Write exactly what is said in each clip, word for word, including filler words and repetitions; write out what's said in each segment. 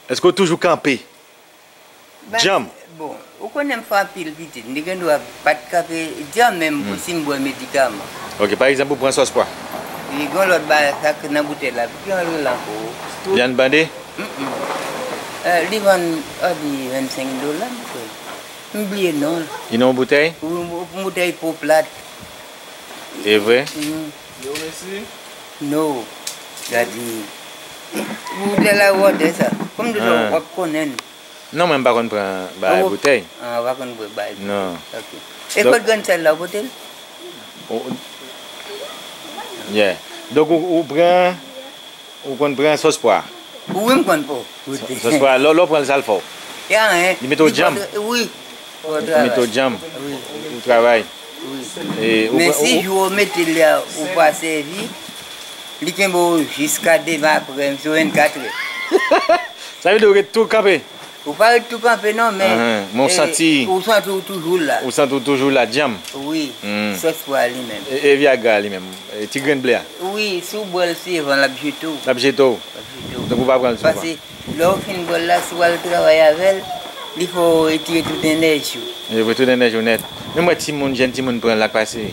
Èske w toujou kanpe? Djanm. Bon, ou konnen m fè anpil pitit. M te gen dwa pa t kanpe djanm menm pou si m bwè medikaman. Ok, pa egzanp, ou pran sòs pwa. Li gen lòt bagay sa k nan boutèy la. Ki anlè l ankò? Vyann bande? Mm, mm. Eh, li vann, oh, li vennsenk dola, m kwè. M bliye non l. Li nan yon boutèy? Yon boutèy po plat. E vre? Mm. No. Gade. Boutèy la wòtè sa. Kòm m di w, w ap konnen l. Non, mwen m pa konn pran bagay boutèy. Ah, w pa konn pran bagay boutèy. Non. Ok. E kot grenn sèl la, w pote l? Yeah. Donk, ou, ou pran, ou konn pran sòs pwa? Wi, m konn pran. Sòs pwa, lè, lè w pran l, sa l fè w? Ya, hein. Li mete w djanm? Wi. Li mete w djanm? Ou travay? Wi. Men si jou w mete l la, ou pa sèvi, li kenbe w jiska demen aprè, sou vennkatrè. Sa vle di w ret tou kanpe? Ou pa ret tou kanpe non, men ou santi. Ou santi w toujou la. Ou santi w toujou la, djanm. Wi, sòs pwa li menm. E Viagra li menm, ti grenn ble a? Wi, si w bwè l, se van l ap jete w. L ap jete w. L ap jete w. Donk ou pa pran l souvan. Paske lè w fin bwè l la, si w al travay avè l, li fè w retire tout enèji w. Li retire tout enèji w nèt. Menm wè timoun, jèn timoun pran l, sa k pase?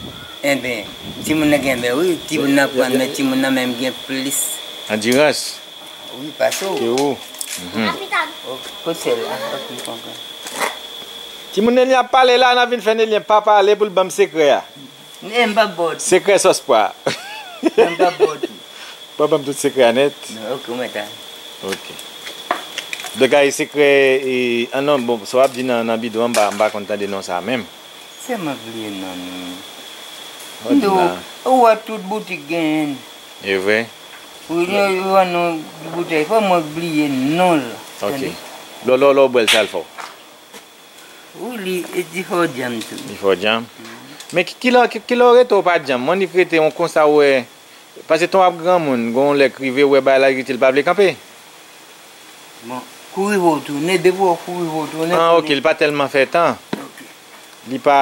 Enben, timoun nan gen men wi, timoun nan pran l, men timoun nan menm gen plis. Andirans. Wi, pase w. Ke ou. Kot sèl la? Ok, m konprann. Timoun Nelien ap pale la, n ap vin fè Nelien pa pale pou l ban m sekrè a. Men m p ap ba w tout. Sekrè sòs pwa. Men m p ap ba w tout. Pa ban m tout sekrè a nèt. Ok, ou mèt a. Ok. Donk ay sekrè, e, an non, bon, sa w ap di nan, nan bidon an, m pa, m pa konn tande non sa menm. Se mwen k bliye non li. M di w, ou wè tout boutik genyen l. E vre? Wi, yo vann yon boutèy, fò mwen k bliye non l. Ok. Lò, lò, lò w bwè l, sa l fè w? Wi, li, li fè w djanm tou. Li fè w djanm? Men ki, kilè, ki, kilè w rete w pa djanm? Mwen li k rete yon konsa w wè. Paske tan w ap granmoun, gon lè k rive, w wè bagay la irite l, pa vle kanpe. Bon, kou rive w tounen, depi w kou rive w tounen. Ah, ok, li pa tèlman fè tan. Ok. Li pa.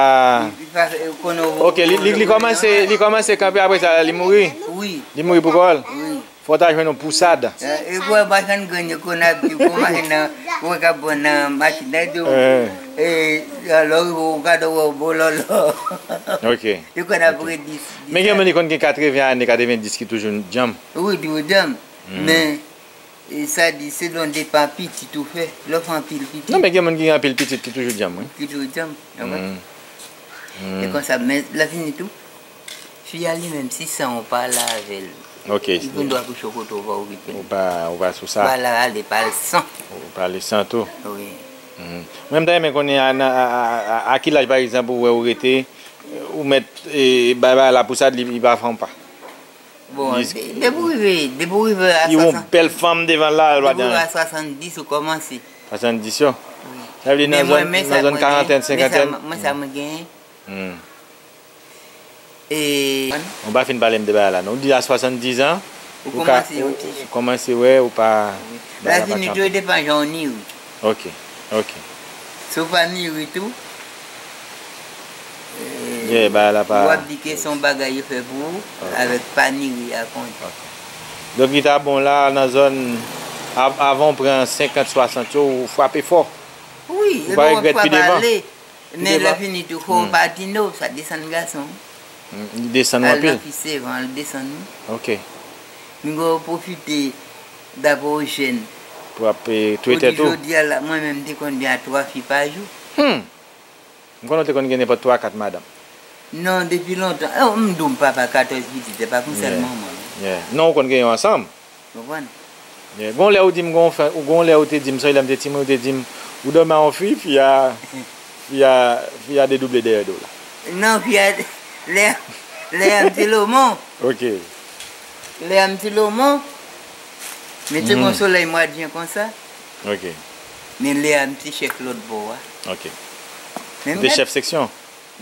Li pa fè, konnen w. Ok, li, li, li kòmanse, li kòmanse kanpe, apre sa, li mouri? Wi. Li mouri pou kò l? Wi. Fò w ta jwenn yon pousad. E, e, gwo machann grenn yo konn ap di, gwo machann nan, ou wè k ap pran nan machin nan, di w, e, lè w rive, ou gade w wè w bon lòlò. Ok. Yo konn ap redi. Men gen moun ki konn gen katreven ane, katreven dis ki toujou djanm. Wi, toujou djanm. Men, e, sa di, selon depan pitit ou fè, lè w fè anpil pitit. Non, men gen moun ki gen anpil pitit ki toujou djanm, wi. Ki toujou djanm, ou konprann? E konsa, men, lè fini tou. Fi a li menm, si san w pa lave l, li gen dwa kouche w kote w pa okite l. Ou pa, ou pa sou sa. Ba la ale pa l san. Ou pa ale san tou. Wi. Mwen, m ta renmen konnen a, nan, a, a, a, a ki laj, pa egzanp, ou wè ou rete, ou mèt, e, bay bagay la pousad, li, li pa fè yon pa. Bon, de, depi w rive, depi w rive a swasanndiz. Li yon bèl fanm devan la, l pa deranj. Depi w rive a swasanndis, ou kòmanse. Swasanndis yo? Wi. Sa vle di nan zòn, nan zòn karantèn, senkantèn? Men sa mwen genyen. E. Ou pa fin pale m de bagay la, non. Ou di a swasanndizan, ou ka, ou kòmanse wè, ou pa. Wi. Laj limite yo depan jan w niri. Ok, ok. Si w pa niri tou, w ap di ke se yon bagay yo fè pou ou, avèk pa niri a konn. Ok. Donk, li ta bon la, nan zòn, av, avan w pran senkant, swasant yo, ou frape fò. Wi, ou pa regrèt pi devan. Men lè fini tou, fò w pa tino, sa desann gason. Li desann w anpil. Al nan fi sevan, li desann wi. Ok. M gen pwofite dapò jèn. Pou ap, e, twete tou. Pou di jodi a la, mwen menm m te konn gen a twa fi pa jou. Hmm. M konnen w te konn gen nenpòt twa, kat madanm. Non, depi lontan. Oh, m di w m papa katòz pitit, se pa pou sèl manman. Yeah. Non, ou konn gen yo ansanm. Konprann? Gon lè ou di m, gon fè, gon lè ou te di m, sonje lè m te timoun, ou te di m, ou dòmi a yon fi, fi a, fi a, fi a dedouble dèyè do w la. Non, fi a, lè, lè a m te Lomon. Ok. Lè a m te Lomon, men te gon solèy mwa jen konsa. Ok. Men lè a m te chèf lòt bò a. Ok. Ou te chèf seksyon?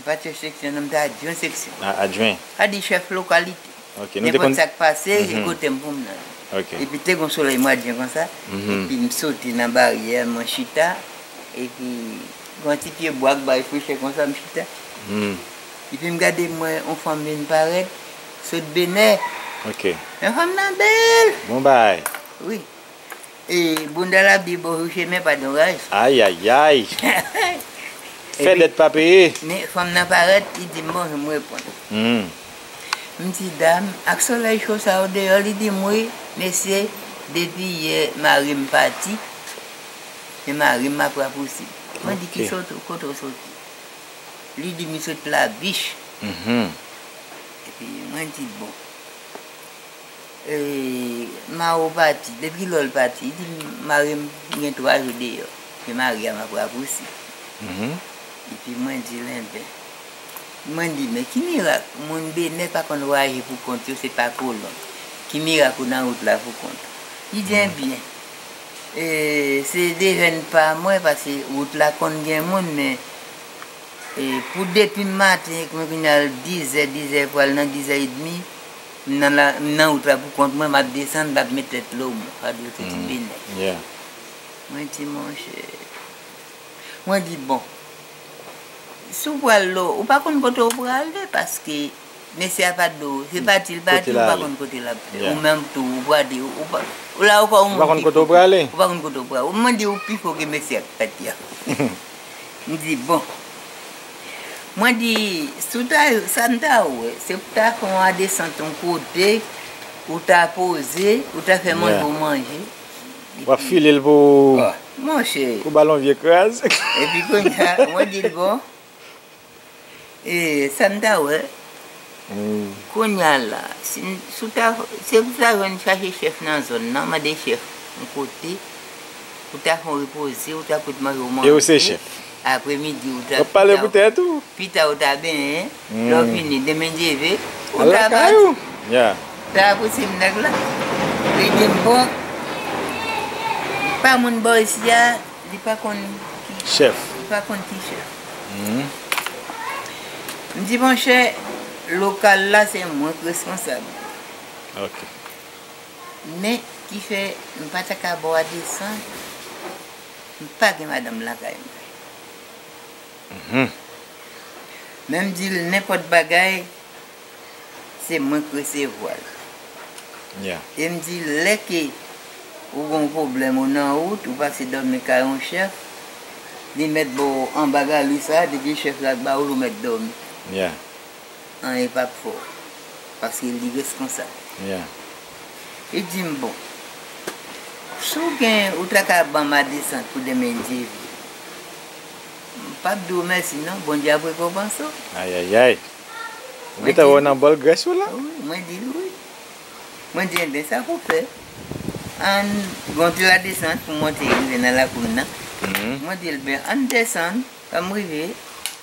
M pa t chèf seksyon, non, m te adjwen seksyon. A, adjwen. Sa di chèf lokalite. Ok, nou te konn. Nenpòt sa k pase, e kote m pou m nan. Ok. Epi te gon solèy mwa jen konsa, epi m sote nan baryè, mwen chita, epi gon ti pye bwa k bay frechè konsa, m chita. Epi m gade, m wè yon fanm vin parèt, sot Benè. Ok. Men fanm nan bèl. Bon bagay. Wi. E, bounda l ap di bonjou, chemen pa donraj. Ayayay! Fè dèt pa peye. Men fanm nan parèt, li di m bonjou, m reponn. Hmm. M di, dam, ak solèy cho sa yo deyò, li di m wi, mesye, depi yè mari m pati, se mari m ap rapousib. Mwen di, ki sot, kote w soti? Li di, m sot Labich. Mhm. Epi mwen di, bon. E, mari w pati, depi lè l pati, li di, mari m gen twa jou deyò, se mari a m ap rapousib. Mhm. Epi mwen di l, enben, mwen di, men ki mirak, moun Benè pa konn vwayaje pou kont yo, se pa kolon. Ki mirak ou nan wout la pou kont ou? Li di, mhm, enben, e, se de jèn pa mwen, paske wout la konn gen moun, men E, pou depi maten, kounya al dizè, dizè pou al nan dizè edmi, m nan la, m nan wout la pou kont mwen, m ap desann, m ap met tèt lomò, fado soti Benè. Yeah. Mwen di, monchè, mwen di, bon, si w pral lo, ou pa konn kote w prale, paske mesye a pa di w, se pati l pati, ou pa konn kote l ap fè. Yeah. Ou menm tou, ou prale, ou pa, ou la ou kò ou pa konn kote w prale. Ou pa konn kote w prale. Ou mande ou pi fò ke mesye a k pati a. M di, bon. Mwen di, si w ta, sa m ta wè, se pou ta fè yon adesant yon kote, ou ta poze, ou ta fè manje, yeah, ou manje. W ap file l pou, ah, monchè, pou balon vye kraz. Epi kounye a, mwen di l, bon, e, sa m ta wè, hmm, kounye a la, si, si w ta, se pou ta jwenn chache chèf nan zòn nan, mande chèf yon kote, ou ta fè yon repoze, ou ta pot manje, ou manje. E ou se chèf. Apremidi, ou ta, w ap pale pou tèt ou. Pita, ou ta benyen, hmm, lè w fini, demen Dye ve, ou ta pati. Yeah. Sa a pou se m nèg la. Li di m, bon, pa moun bò isi a, li pa konn ki chèf. Li pa konn ki chèf. Mhm. M di, monchè, lokal la, se mwen k responsab. Ok. Men, ki fè, m pa ta ka ba w adesant, m pa gen madanm lakay mwen. Mhm. Men m di l nenpòt bagay, se mwen k resevwa l. Yeah. E m di, lè ke ou gen yon pwoblèm, ou nan wout, ou pase dòmi kay yon chèf, li mèt ba w anba galeri sa, depi chèf la ba ou l, ou mèt dòmi. Yeah. Anyen p ap fè w, paske li reskonsab. Yeah. Li di m, bon, si w gen, ou ta ka ban m adesant pou demen Dye ve, m p ap di w mèsi non, Bondye ap rekonpanse w. Ayayay. Ou gentan wè w nan bòl grès ou la? Wi, mwen di l wi. Mwen di, enben, sa pou fè. Ann, gen yon ti ladesant pou monte rive nan lakou m nan. Mhm. Mwen di l, ben, ann desann, lè m rive,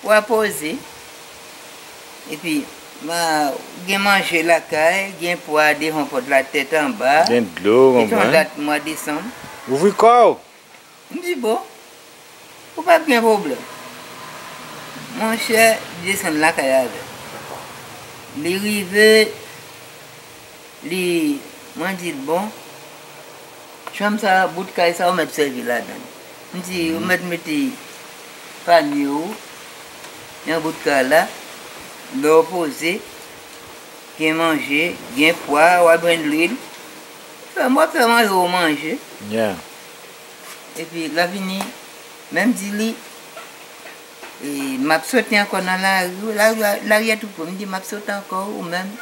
w a poze. Epi, ma, gen manje lakay, gen pwa devan pòt la, tèt anba. Gen dlo, konprann. Mete yon dat mwa desanm. Ouvri kò w! M di, bon, ou p ap gen pwoblèm. Monchè, li desann lakay avè m. Li rive, li, mwen di l, bon, chanm sa, bout kay sa, ou mèt sèvi ladan l. M di, ou mèt mete panye w nan bout kay la, lè w poze, gen manje, gen pwa, w a jwenn lwil. Fè, w ap fè manje, w manje. Yeah. Epi, lè vini, men m di li, e, m ap soti ankò nan lari, lari, lari a tou pre. M di, m ap soti ankò, ou menm,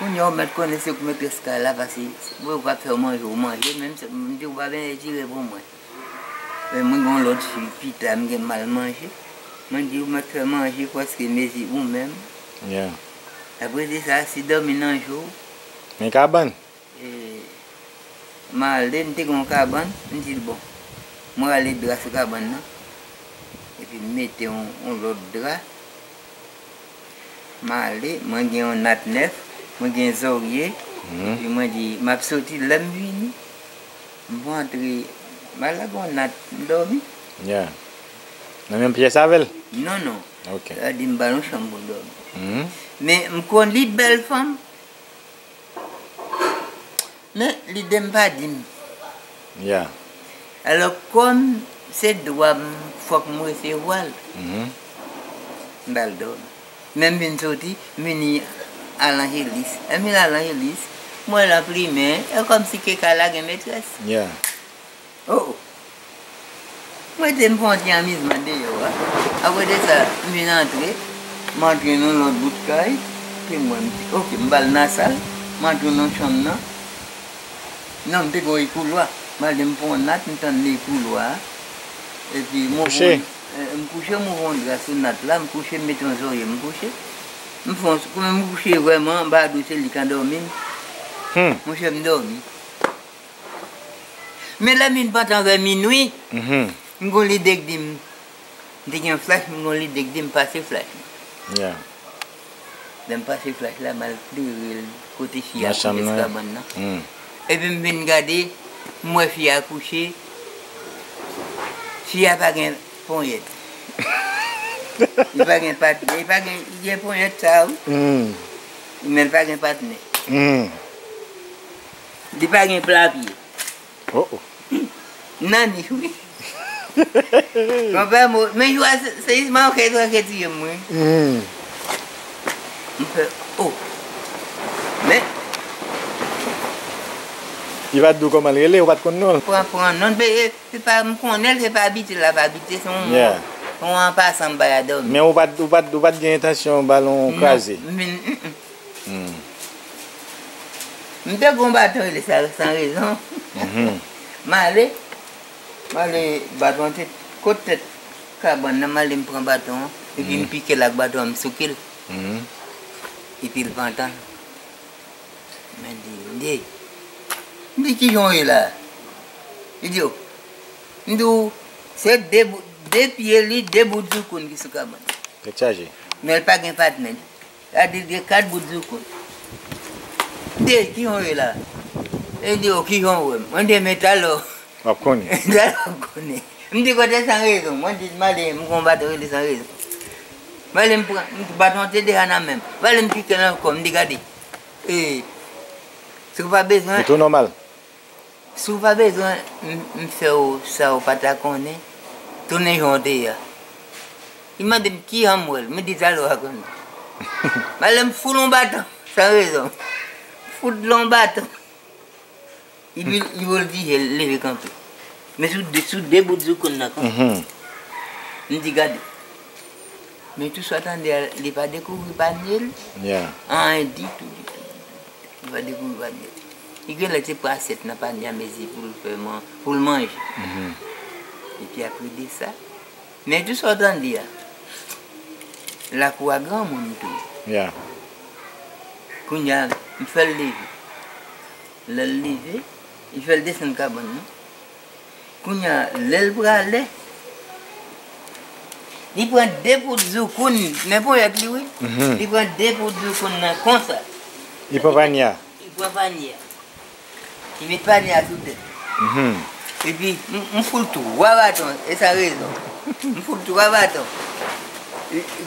kounye a ou mèt konnen se pou metrès kay la, paske, bon, ou p ap fè w manje, ou manje, menm si, m di, ou pa benyen jire pou mwen. Men mwen gen yon lòt fi, pita, m gen mal manje. Mwen di, ou mèt fè manje, paske mezi ou menm. Yeah. Apre de sa, si dòmi nan je w. Men kabann. E, m ale, m te gen yon kabann, m di l, bon, mwen rale dra sou kabann nan, epi m mete yon, yon lòt dra. M ale, mwen gen yon nat nèf, mwen gen zòrye, mhm, epi mwen di, m ap soti, lè m vini, m pou antre, m al lage yon nat, m dòmi. Yeah. Nan menm pyès avè l? Non, non. Ok. Sa di m ba l yon chanm pou l dòmi. Mhm. Men m konn li bèl fanm. Men lide m pa di m. Ya. Alò, kòm se dwa m, fòk m resevwa l, mhm, m ba l dòmi. Men m vin soti, m vini al Angelis. Lè m vin al Angelis, m wè l an plimen, e kòmsi ke kay la gen metrès. Ya. Oh! Mwen te m fè yon ti amizman deyò a. Apre de sa, m vin antre. M antre nan lòt bout kay. Ke mwen, m di, oke, m ba l nan sal. M antre nan chanm nan. Non, m te gen yon koulwa. M al de m pran yon nat, m tann li koulwa a. Epi, m ouvri yon, eh, m kouche, m ouvri yon dra sou nat la, m kouche, m mete yon zòrye, m kouche. M fè yon, kouman m kouche vrèman, anba dlo se li k andòmi m. Monchè, m dòmi. Men lè min pantan vè minwi, m gon lide k di m, m te gen yon flach, m gon lide k di m pase flach mwen. Lè m pase flach la, m al klere l kote fi a kouche sou kabann nan. Epi m vin gade, m wè fi a kouche, fi a pa gen ponyèt. Li pa gen patnè, li pa gen, li gen ponyèt sa wi. Men l pa gen patnè. Li pa gen pla pye. Oh, oh. Nan nich wi. Konpè mo, men jou a se, se jis manke twa ke tiye m wi. M fè, oh. Men. Li pa t di w kòman l rele, ou pa t konn non l? Pran, pran non, se pa m konnen l, se pa abitye l ap abitye, se yon, se yon anpasan m bay a dòmi. Men ou pa t, ou pa t, ou pa t gen entansyon ba l yon kraze? Non, men, mm, mm. M te gon baton rele sa san rezon. M ale, m ale baton an te kot tèt kabann nan, m ale m pran baton an, epi m pike l ak baton an, m souke l. Epi l pantan. Mwen di, m di, m di, kijan w ye la? Li di, o, m di w, se de bout, de pye li, de bout zoukoun ki sou kabann. Tèt chaje. Men l pa gen patnè. Sa di, gen kat bout zoukoun. M di, kijan w ye la? Li di, o, kijan w wè m? Mwen di, men talè w. W ap konnen. Talè w ap konnen. M di, kote san rezon? Mwen di, m ale, m gon baton rele san rezon. M ale, m pran, m baton an te deja nan men m. M ale, m pike l ankò, m di, gade. E, si w pa bezwen. Li tou nòmal. Si w pa bezwen m, m fè w sa w pa ta konnen, tounen jan w te ye a. Li mande m kijan m wè l, m di talè w a konnen. M ale m fout l yon baton, san rezon. Fout l yon baton. Epi li vòltije, l leve kanpe. Men sou de, sou de bout zoukoun nan kanpe. M di gade. Men tou sa w tande a, li pa dekouvri panye l. Anyen ditou, ditou, ditou. Li pa dekouvri panye l. Li genlè te pran asyèt nan panye a mezi pou l fè man-, pou l manje. Epi apre de sa, men tou sa w tande a, lakou a granmoun tou. Kounye a, m fè l leve. Lè l leve, li fè l desann kabann nan. Kounye a, lè l prale, li pran de poud zoukoun, men ponyèt li wi. Li pran de poud zoukoun nan konsa. Li pran panye a. Li pran panye a. Li met panye a sou tèt. Epi, m, m fout twa baton, e sa rezon. M fout twa baton.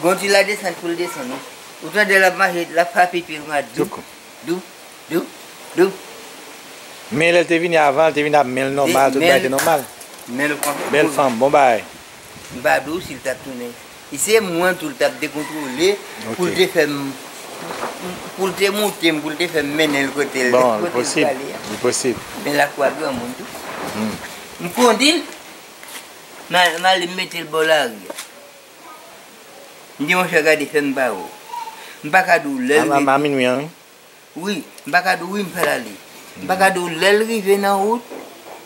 Gon ti la desann pou l desann, wi. Ou tande l ap mache, l ap frape pye konsa, doup, doup, doup, doup. Men lè l te vini avan, l te vini ap men l nòmal, tout bagay te nòmal. Men l konsa. Bèl fanm, bon bagay. M pa di w si l t ap tounen. E se mwen tou l t ap dekontwole pou l te fè m, pou l te moute m, pou l te fè m mennen l kote l, kote l prale a. Li posib. Men lakou a granmoun tou. M kondi l, m al, m ale m mete l bò lari a. M di, monchè, gade, fè m pa wè w. M pa ka di w lè l rive. A, a, a minwi an, wi. Wi, m pa ka di w wi m fè l ale. M pa ka di w lè l rive nan wout,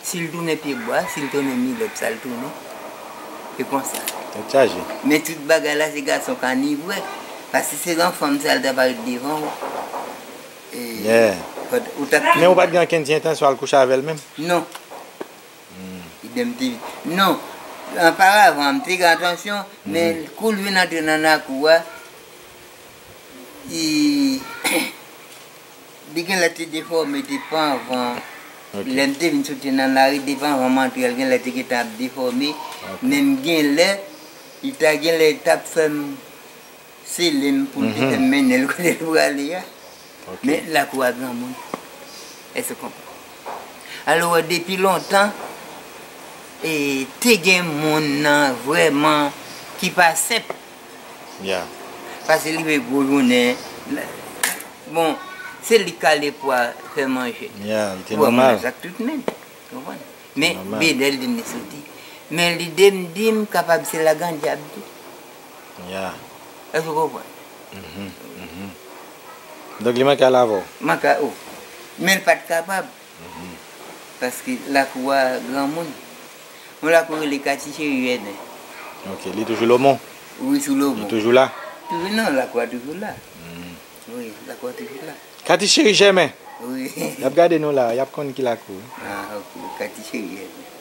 si l tounen Pyebwa, si l tounen Milèt, sa l tounen. Se konsa. Tèt chaje. Men tout bagay la, se gason k anivre. Paske se yon fanm sa l ta parèt devan w. E, ou t ap. Men ou pa t gen okenn ti entansyon al kouche avè l menm? Non. Idèm te, non, anparavan, m te gen atansyon, men kou l vin antre nan lakou a, li, li genlè te defòme depi anvan. Lè m te vin soti nan lari, depi anvan m antre a, l genlè te gentan ap defòme. Men m genlè, li ta genlè t ap fè m sele m pou l te fè m mennen l kote l prale a. Men lakou a granmoun. Èske w konprann? Alò, w wè, depi lontan, e, te gen moun nan vrèman ki pa senp. Paske li rive gwo jounen, bon, se li k kale pwa fè manje. Pou wè moun nan sa k tout menm. Konprann? Men Bèlè l te vin soti. Men lide m di m kapab se Lagrandjab tou. Ya. Èske w konprann? Mhm, mhm. Donk li manke al avè w? Manke al, o. Men l pa t kapab. Mhm. Paske lakou a granmoun. Yon lakou rele Kati Cheri Jènen. Ok, li toujou Lomon? Wi, sou Lomon. Li toujou la? Toujou, non, lakou a toujou la. Mhm. Wi, lakou a toujou la. Kati Cheri Jèmen? Wi. Y ap gade nou la, y ap konn ki lakou. Ah, ok, Kati Cheri Jèmen.